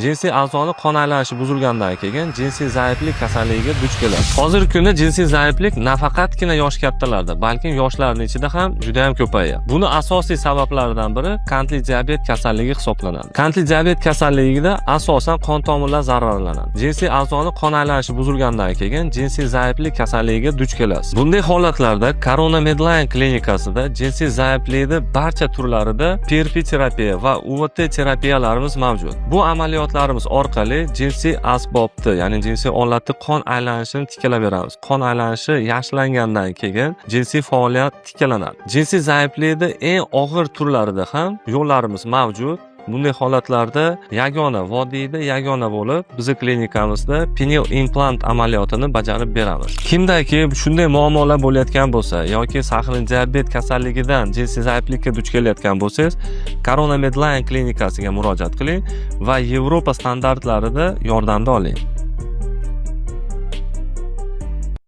Jinsiy a'zoni qon aylanishi buzilgandan keyin jinsiy zaiflik kasalligiga duch keladi. Hozirgi kunda jinsiy zaiflik nafaqatgina yosh kattalarda, balkim yoshlarning ichida ham juda ham ko'payyapti. Buni asosiy sabablaridan biri qandli diabet kasalligi hisoblanadi. Qandli diabet kasalligida asosan qon tomirlar zararlanadi. Jinsiy a'zoni qon aylanishi buzilgandan keyin jinsiy zaiflik kasalligiga duch kelasiz. Bunday holatlarda Corona Medline klinikasida jinsiy zaiflikni barcha turlarida PRP terapiya va UVT terapiyalarimiz mavjud. Bu amaliyotlarimiz orqali jinsiy asbobni, ya'ni jinsiy olatni qon aylanishini tiklab beramiz. Qon aylanishi yaxshilangandan keyin jinsiy faoliyat tiklanadi. Jinsiy zaiflikni eng og'ir turlarida ham yo'llarimiz mavjud. Bunday holatlarda yagona vodiyda yagona bo'lib bizni klinikamizda penil implant amaliyotini bajarib beramiz. Kimdaki shunday muammolar bo'layotgan bo'lsa yoki сахарный diabet kasalligidan jinsiy zaiflikka duch kelayotgan bo'lsangiz, Corona Medline klinikasiga murojaat qiling va Yevropa standartlarida yordamni oling.